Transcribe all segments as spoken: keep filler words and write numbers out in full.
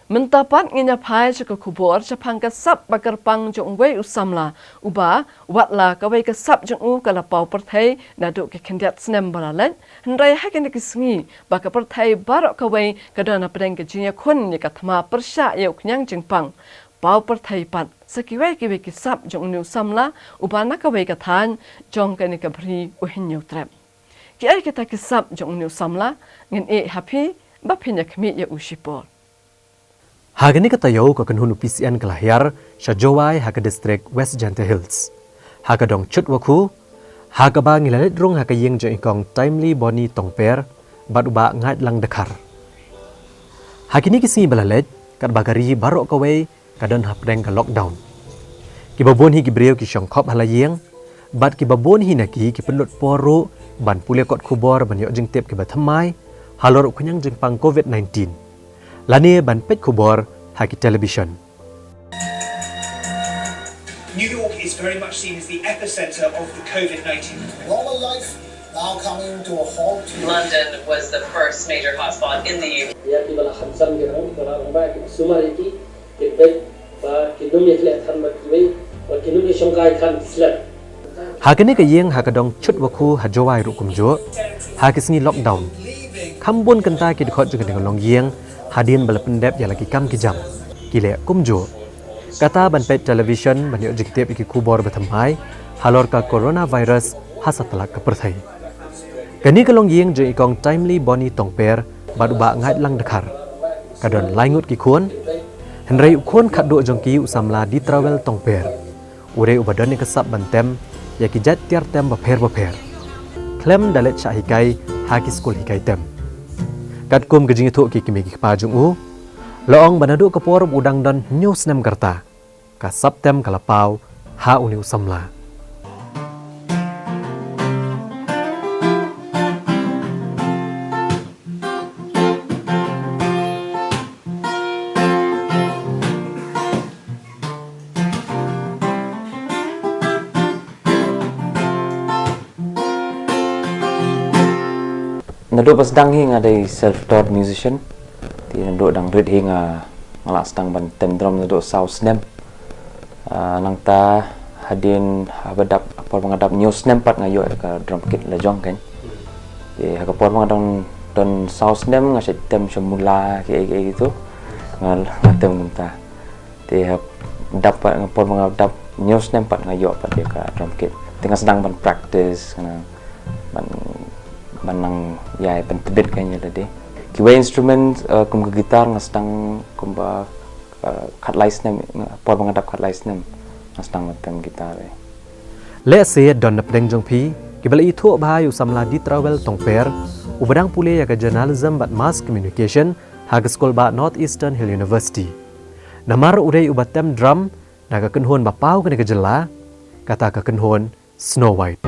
Mynta pat ngin ïa phai sha ka khubor shaphang ka sap ba kyrpang jong uwei u samla, uba, wat la kawei ka sap jong u ka la paw pyrthei naduh ki khyndiat snem ba la leit, hynrei ha kine ki sngi ba ka pyrthei baroh kawei ka don hapdeng ka jingïakhun ïa ka thma pyrshah ïa u khñiang jingpang, paw pyrthei pat sa kiwei kiwei ki sap jong une u samla uba na kawei ka thaiñ jong kane ka bri u Hynñiewtrep. Kiei kita ki sap jong une u samla? Ngin ïeh ha phi ba phin ïa khmih ïa u shipor. Ha kane ka taïew ka kynhun u P C N ka la hiar sha Jowai ha ka district West Jaintia Hills, ha ka dong Chutwakhu, ha kaba ngi la leit rung ha ka ïing jong i kong Timely Bonny Tongper bad u bah Ngaitlang Dkhar. Ha kine ki sngi ba la leit, katba ka ri baroh kawei ka don hapdeng ka lockdown, kiba bun hi ki briew ki shong khop ha la ïing, bad kiba bun hi na ki ki pynlut por ruh ban pule kot khubor ban ïoh jingtip kiba thymmai halor u khñiang jingpang covid nineteen, lane ban peit khubor ha ki television. New York is very much seen as the epicenter of the covid nineteen. Normal life now coming to a halt. London was the first major hotspot in the U K. Ïa kiba la khamsan ki rang, kiba la rangbah, kiba sumar ïa ki, ki beit ba kin ym ïa khleh than bad kiwei, ba kin ym ïa shongkai than ki slem. Ha kane ka ïing ha ka dong Chutwakhu ha Jowai ruh kumjuh, ha ki sngi lockdown, kham bun kynta ki dkhot jong kane ka longïing hadien ba la pyndep ïa la ki kam ki jam, ki leh kumjuh. Kata ban peit television ban ïoh jingtip ïa ki khubor ba thymmai halor ka coronavirus ha satlak ka pyrthei. Kane ka longïing jong i kong Timely Bonny Tongper bad u bah Ngaitlang Dkhar ka don lai ngut ki khun, hynrei u khun khatduh jong ki u samla Ditrawel Tongper, u dei uba don ïa ka sap ban tem ïa ki jait tiar tem bapher bapher, khlem da leit shah hikai ha ki skul hikai tem. Katkum ka jingïathuh ki kmie ki kpa jong u, la ong ba naduh ka por ba u dang don hynñiew snem ka rta, ka sap tem ka la paw ha une u samla. Naduh ba sdang hi nga dei self-taught musician. Te naduh dang rit hi nga, nga la sdang ban tem drum naduh saw snem. Ah, nangta hadien haba dap, por ba nga dap hynñiew snem pat nga ïoh ïa ka drum kit la jong kan. Te ha ka por ba nga dang don saw snem nga shait tem sha mula kiei kiei tu. Nga, nga tem kumta. Te ha dap pat, por ba nga dap hynñiew snem pat nga ïoh pat ïa ka drum kit. Te nga sdang ban practice, nga ban, ban nang ïai pyntbit kan ïa lade. Kiwei instrument, eh, kum ka guitar nga sdang kumba, eh, khatlai snem, por ba nga dap khatlai snem nga sdang ban tem guitar, eh. Lehse don na pdeng jong phi kiba la ithuh bha ïa u samla Ditrawel Tongper, uba dang pule ïa ka journalism bad mass communication ha ka skul bah North Eastern Hill University. Namar u dei uba tem drum na ka kynhun ba paw kane ka jylla, kata ka kynhun Snow White.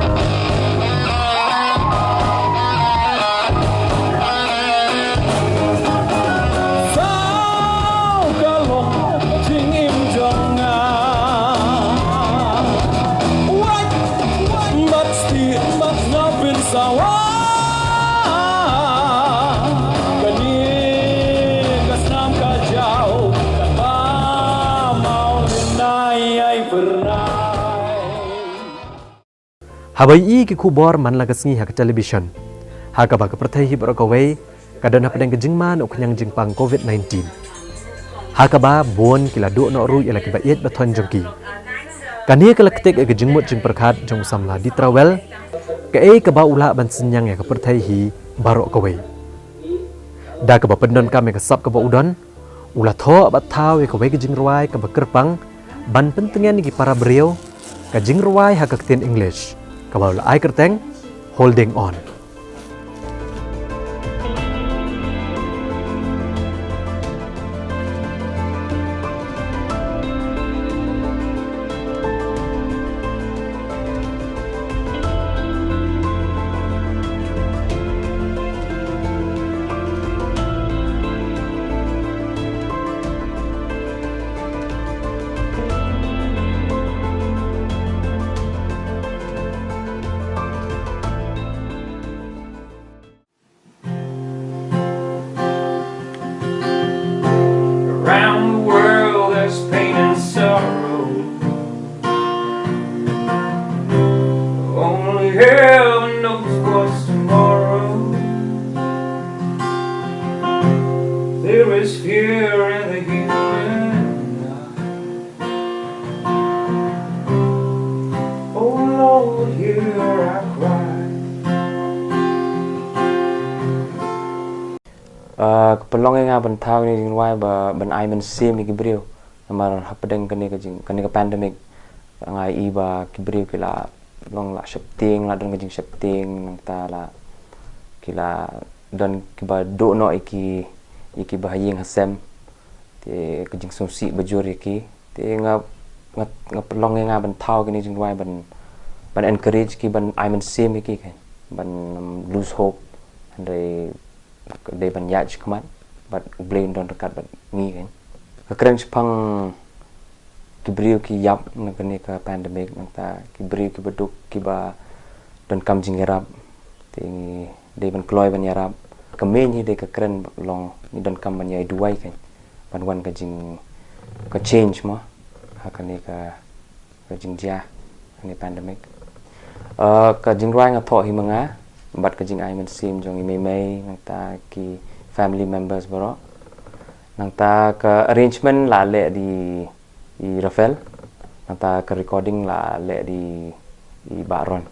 Saw ka long jingim jong nga. Wat, wat, bat sti, bat nga pynsawa. Kane ka snam ka jaw, ka ba maw lynai ai pyrnai. Haba ïohi ki khubor man la ka sngi ha ka television, ha kaba ka pyrthei hi baroh kawei ka don hapdeng ka jingma na u khñiang jingpang covid nineteen, ha kaba bun ki la duh noh ruh ïa la kiba ïeit ba thoiñ jong ki. Kane ka la ktik ïa ka jingmut jingpyrkhat jong u samla Ditrawel, kaei kaba u lah ban synñiang ïa ka pyrthei hi baroh kawei. Da kaba pyndonkam ïa ka sap kaba u don, u la thoh bad thaw ïa kawei ka jingrwai kaba kyrpang ban pyntngen ïa ki para briew, ka jingrwai ha ka ktien English kaba u la ai kyrteng Holding On. Around the world there's pain and sorrow. Only heaven knows what's tomorrow. There is fear in the human heart. Oh Lord, hear our cry. Ah, ka pynlong ïa nga ban thaw kane ka jingrwai ba ban ai mynsiem ïa ki briew. Namar hapdeng kane ka jing, kane ka pandemic, nga i ba ki briew ki la long la sheptieng, la don ka jingsheptieng, nangta la ki la don kiba duh noh ïa ki, ïa ki ba ha ïing ha sem. Te ka jingsngewsih ba jur ïa ki. Te nga, nga, nga pynlong ïa nga ban thaw kine jingrwai ban, ban encourage ki, ban ai mynsiem ïa ki, kan, ban, um, lose hope. Hynrei dei ban ïaid shakhmat bad U Blei un don ryngkat bad ngi, kan. Ka kren shaphang ki briew ki ïap na kane ka pandemic, nangta ki briew kiba duk, kiba donkam jingïarap. Te ngi dei ban kloi ban ïarap. Ka main hi dei ka kren ba long ngi donkam ban ïai duwai, kan, ban wan ka jing, ka change mo ha kane ka, ka jingjia, kane pandemic. Ah, ka jingrwai nga thoh hi ma nga bad ka jingai mynsiem jong i mei mei, nangta ki family members baroh. Nangta ka arrangement la leh da i Rafael. Nangta ka recording la leh da i Bah Ron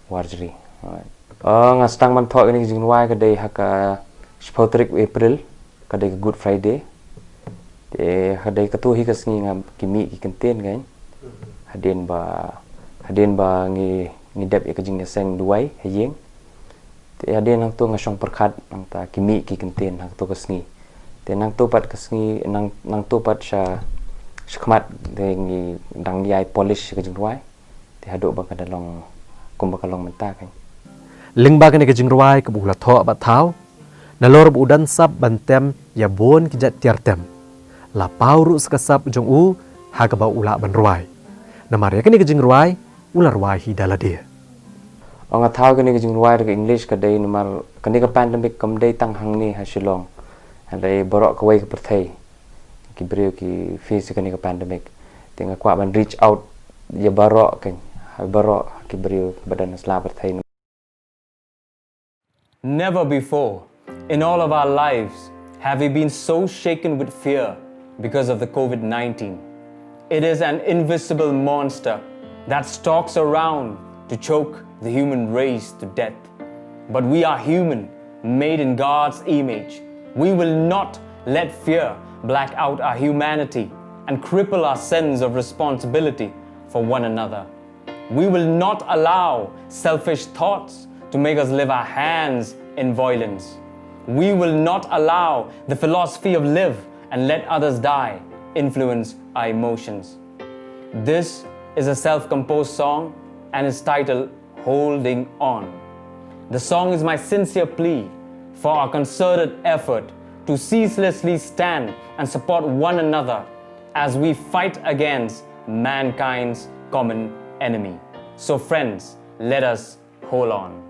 Warjri. Alright. Ah, nga sdang ban thoh kane ka jingrwai ka dei ha ka shiphew tarik April, ka dei ka Good Friday. Te ka dei katto hi ka sngi nga, ki mih ki kyntien, kan. Hadien ba, hadien ba ngi, ngi dep ïa ka jingïaseng duwai ha ïing. Te hadien hangto nga shong pyrkhat, nangta ki mih ki kyntien hangto ka sngi. Te nangto pat ka sngi, nang, nangto pat sha, shakhmat te ngi dang ïai polish ka jingrwai. Te haduh ba ka da long kumba ka long mynta, kan. Lyngba kane ka jingrwai kaba u la thoh bad thaw, nalor ba u dang sap ban tem ïa bun ki jait tiar tem, la paw ruh sa ka sap jong u ha kaba u lah ban rwai. Namar ïa kane ka jingrwai u la rwai hi da lade. Ong nga thaw kane ka jingrwai da ka English ka dei namar kane ka pandemic kam dei tang hangne ha Shillong, hynrei baroh kawei ka pyrthei. Ki briew ki face ïa kane ka pandemic. Te nga kwah ban reach out ïa baroh, kan, ha baroh ki briew ba don ha sla pyrthei. Never before in all of our lives have we been so shaken with fear because of the COVID nineteen. It is an invisible monster that stalks around to choke the human race to death. But we are human, made in God's image. We will not let fear black out our humanity and cripple our sense of responsibility for one another. We will not allow selfish thoughts to make us live our hands in violence. We will not allow the philosophy of live and let others die influence our emotions. This is a self-composed song and is titled Holding On. The song is my sincere plea for our concerted effort to ceaselessly stand and support one another as we fight against mankind's common enemy. So, friends, let us hold on.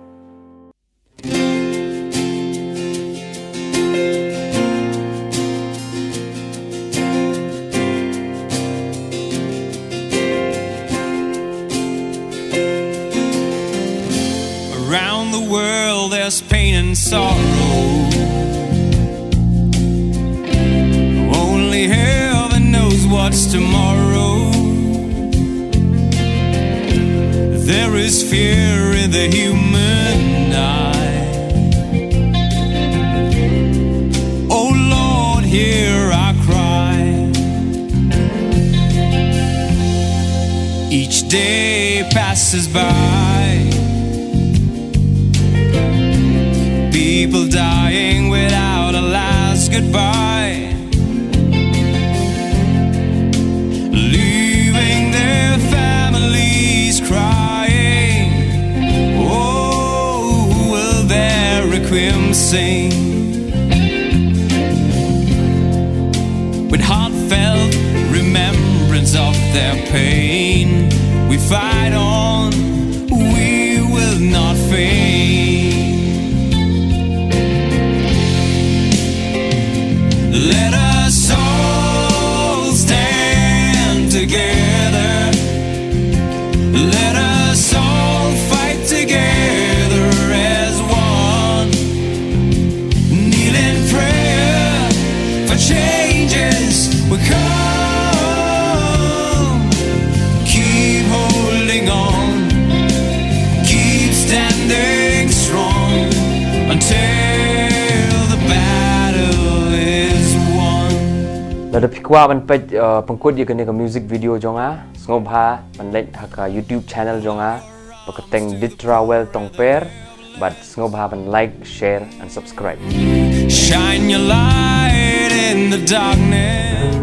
Around the world, there's pain and sorrow. Only heaven knows what's tomorrow. There is fear in the human eye. Oh Lord, hear our cry. Each day passes by, people dying without a last goodbye, leaving their families crying. Oh, will their requiem sing? With heartfelt remembrance of their pain, we fight on, we will not faint. Let us all Lada phi kwah ban peit, uh, pynkut ïa kane ka music video jong nga, sngewbha ban leit ha ka YouTube channel jong nga, ba ka kyrteng Ditrawell Tongper, bad sngewbha ban like, share and subscribe. Shine your light in the darkness.